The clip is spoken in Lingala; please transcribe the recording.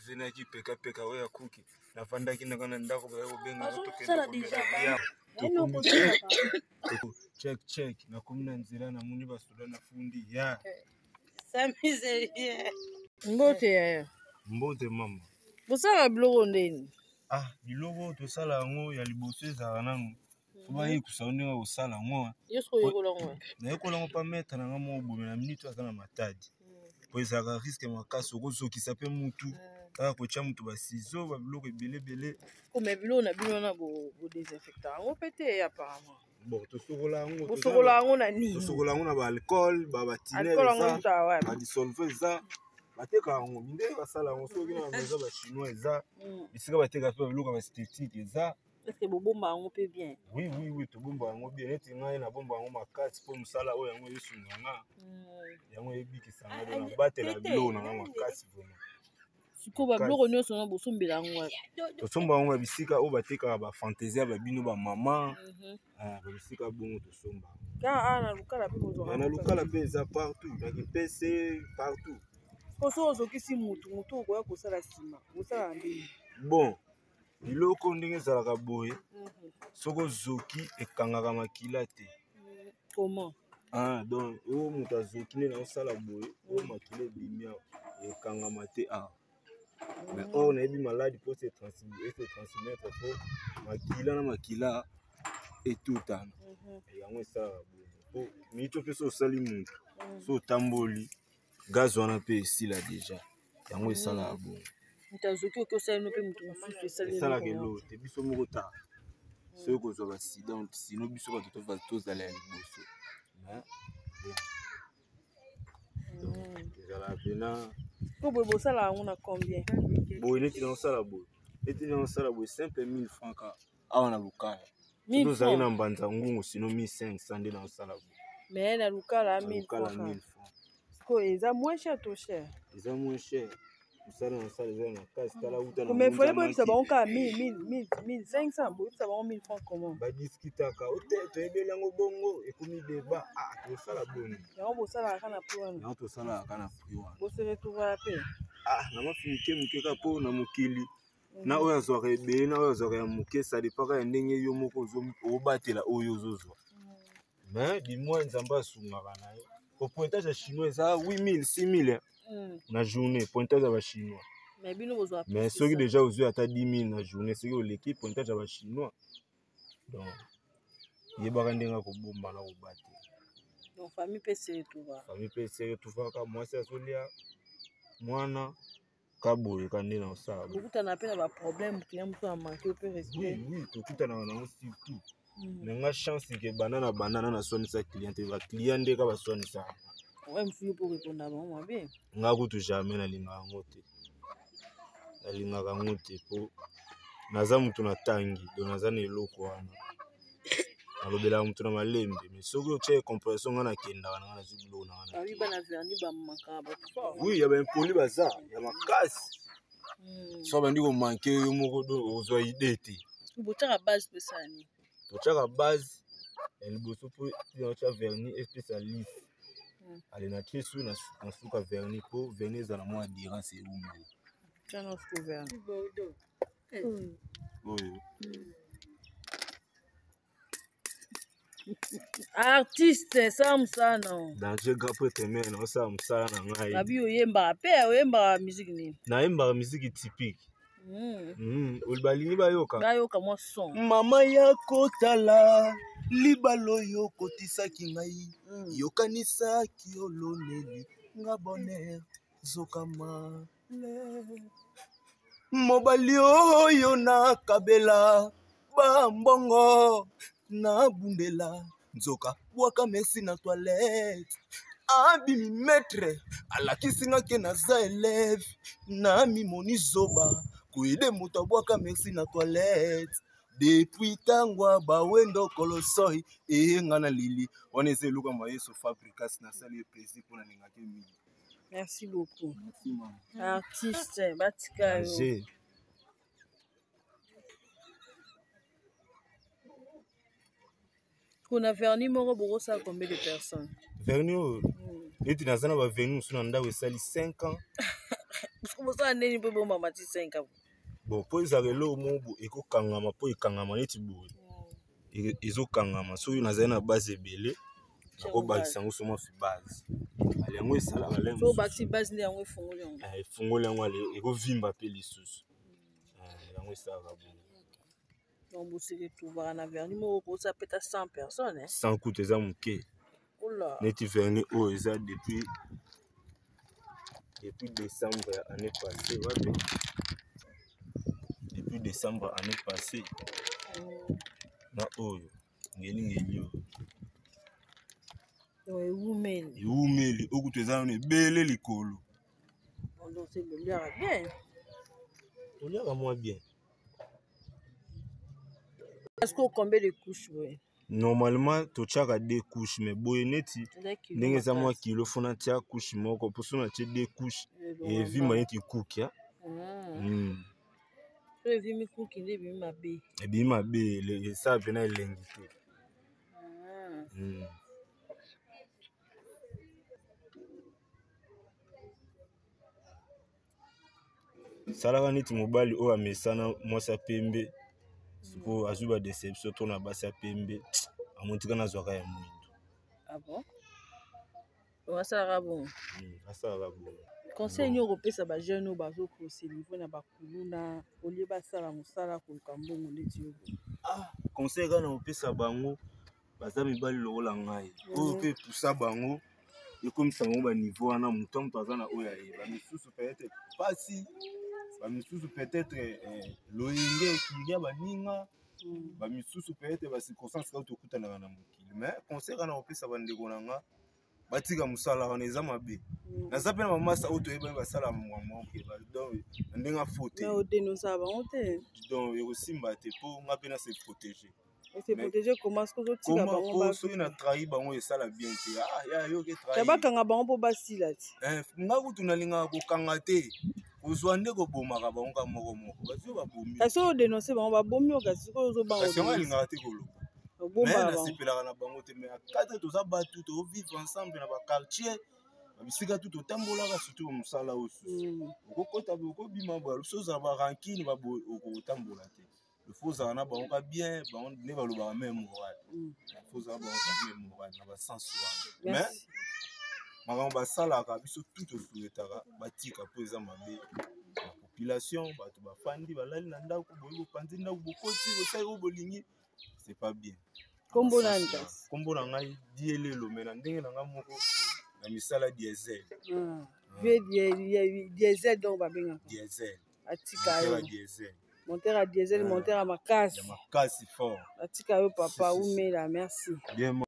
Zenaki pekapeka oyo ya kuki nafandaki nanga na ndako bazali kobenga check check nakomi na nzela namoni basoda na fundi ya mbote yaya mbote mama bosala biloko ndeni ah biloko tosala yango ya liboso ezalaka nanu fo bayekusa yo ndenge kosala yango nayekola yango pa maître na nga moko boye na minute aza na matadi mpo ezalaka riske makasi okozokisa mpe mutu kaka kotya mutu basizo babiloko ebele ebele kome biloko na bino wana bodesinfecta yango mpe te apparemment bon tosokola yango bosokola yango na nini tosokola yango na baalcool babatiner eza badisolve eza bateka yango mindele basala yango soki na bameza bachinois eza bisika bateka mpe babiloko ya baesthétique eza Est-ce que bobomba yango mpe bien? Oui, oui, oui, tobomba yango bien. Neti ngai nabomba yango makasi mpo mosala oyo yango esunga nga. Yango ebikisa nga, donc nabatela biloko na nga makasi vraiment. Sikoyo babiloko nyonso wana bosombela yango wapi? Tosomba yango na bisika oyo batekaka ba fantaisie ya babino ba mama. Ah, ba bisika bongo tosomba. Kaka awa na Lukala mpe bozwaka. Na Lukala mpe eza partout, na Kimpese partout. Sikoyo soki ozokisi mutu, mutu okoya kosala nsima, osala ndenge? Bon, biloko ndenge ezalaka boye soki ozoki ekangaka makila te comment ah, donc oyo moto azoki nde naosala boye oyo makila ebimi awa ekangama te awa mais or nayebi maladi mpo se transmettre mpo makila na makila etutana yango esalaka boye mpo miniti mpe so osali moto so otamboli gaz wana mpe esila deja yango esalaka bongo moto azoki oki osali no mpe moto mosusu esalaka eloko te biso moko ta soki kozwa basida sino biso bato tozala ya liboso ezalaka mpena po boye bosala yango na combien boye neti naosala boye neti naosala boye simple 1000 franc kaka awa na lukala tozali na mbanza ngungu sino 1500 nde naosala boye mais na lukala 1000 franc sikoyo eza moins cher to cher eza moins cher mosala na mosala eza makasi tala uta mais fallait boyebisa bango kaka 1500 boyebisa bango 1000 francs comment badiskutaka ote toyebeli yango bongo ekomi deba ah tosala boni yango bosalaka kaka na prix wana yango tosalaka kaka na prix wana bose retrouvaka mpe ah na mafi moke moke kaka mpo na mokili na oyo azwaka ebele na oyo azwaka ya moke ça dépend kaka ya ndenge yo moko obatela oyo ozozwa mais du moins nzambe asungaka na ye po pointage ya chinois eza 8000 6000 na journée pointage ya bachinois mais soki déjà ozwi ata 10000 na journée soki oleki pointage ya bachinois donc yebaka ndenge akobomba na kobatela donc famille mpe se retrouva famille mpe se retrouvaka mwasi azolia mwana ka boye ka nde na osala bokutana mpe na baproblème client mosusu amanke mpe respect oui tokutanaka nango surtout na nga chance ke banda na banda na naswanisa client te baclient nde ka baswanisaka mosusu mpo reponda bango mabe nga kutu jamais nalingaka yango te nalingaka yango te mpo naza motu natangi donc naza na eloko wana nalobelaka motu na malembe mais soki otie compression ngai nakendaka na ngai nazwi biloko na ngai oui ya baimpoli baza ya makasi so bandi komanke yo moko do ozwa ide te botyaka base mpe nini totyaka base ya liboso mpo otya vernis epesa lise ale natie su na suka vernis mpo vernis ezala mwa adhérence ewumela oyo artiste sala mosala na yo danger grand prêtre mare naosala mosala na ngai abi oyembaka mpe oyembaka musique nini nayembaka musique typique Balingi bayoka bayoka mwa son mama ya kotala libala oyo okotisaki ngai yokanisaki oloneli nga bonheur zokama mobali oyo nakabela bambongo nabundela nzoka bwaka merci na toilette abimi maître alakisi nga ke naza elève namimoni zoba koyede moto abwaka merci na toilette depuis ntango bawendo kolosoi eye nga na lili wana eza eloko ya mayeso fabricas nasali ye plaisir mpo nalingaki mingi merci beaucoup merci, mama. Artiste batika yo kuna vernis moko bokosala combien de personnes vernis oyo neti naza na bavernis mosusu na ndako esali 5 ans. Bosala ndeni mpo ebombama ti 5 ans? Bon, mpo ezala eloko moko ekokangama, mpo ekangama neti boye, ezokangama. Soki nazali na base ebele, nakobakisa yango so mwa fi base. Ale, yango esalaka le. Obakisi base nde yango efungoli yango. Efungoli yango, ale ekovimba mpe lisusu. Yango esalaka bongo. Donc bose retrouvaka na vernis moko kosa peta 100 personnes? 100 kutu eza moke. Neti vernis oyo eza depuis décembre ya année passée. Wapi? Depuis décembre année passée. Na oyo ngelingeli oyo. Ewumeli. Ewumeli. Oyo kutu eza nano ebele likolo. Boliaka bien? Toliaka mwa bien. Est-ce que combien de couches boye? Normalement totiaka deux couches, mais boye neti ndenge eza mwa kilo, faut natia couche moko, mpo so natie deux couches evimba neti kuki. So evimi kuki nde ebimi mabe. Ebimi mabe, esala mpena elengi te. Salaka neti mobali oyo amesana mwasi ya pembe, sikoyo azwi badéception to na basi ya pembe, amoni tika nazwaka ya mwindo. Ah bon, asalaka bongo? Asalaka bongo. Conseil nini okopesa bajeune oyo bazokose livrer na bakuluna olie basala mosala koluka mbongo neti yo? Ah, conseil kaka na kopesa bango, baza mibali lokola ngai oyo mpe epusa bango, ekomisa bango baniveau wana. Moto moto aza na oyo ayeba, misusu peut-être pasi, bamisusu peut-être loyenge ekilia baninga, bamisusu peut-être bacirconstance kaka tokutanaka na mokili. Mais conseil kaka na kopesa bandeko na nga, batika mosala wana, eza mabe. Naza mpe na bamasa oyo toyebani basala mwa donc na ndenge afo te. Odénonçaka bango te? Donc ekosimba te, mpo nga mpe na se protéger. Se protéger comment? Soki ozotika bango? Soki na trahi bango, esala bien te. Ah, ya yoke. Trahi, bakanga bango mpo basila ti. Nga kutu nalingaka kokanga te, kozwa nde kobomaka bango ka moko moko, bazwi babomi. Kasi oyo odénonce bango, babomi yo, kasi sikoyo ozobanga. Kasi yango alingaka te koloba, mais nasepelaka na bango te. Mais akadre toza bato, tovivre ensemble na baquartier, babisika tu totambolaka, surtout mosala oyo susu okokota boye, okobima boye, so ozala barancune baboye, okotambola te. Il faut ozala na bango ka bien, bango nde balobaka même moral. Il faut ozala bango ka même moral na basens wana. Mais makambo basalaka, biso tu tosouhaitaka batika, mpo eza mabe na population. Bato bafandi, balali na ndako boye, bopanzi ndako, bokoti, bosali oyo bolingi, c'est pas bien. Kombo nani kasi? Kombo na ngai Dielelo, mais na ndenge na ngai moko na misala, Diesel. Vieux Diesel, donc babengaka. Diesel. Atika yo. Diesel. Monteur ya diesel, monteur ya makasi. Ya makasi fort. Atika yo papa, umela, merci. Bien.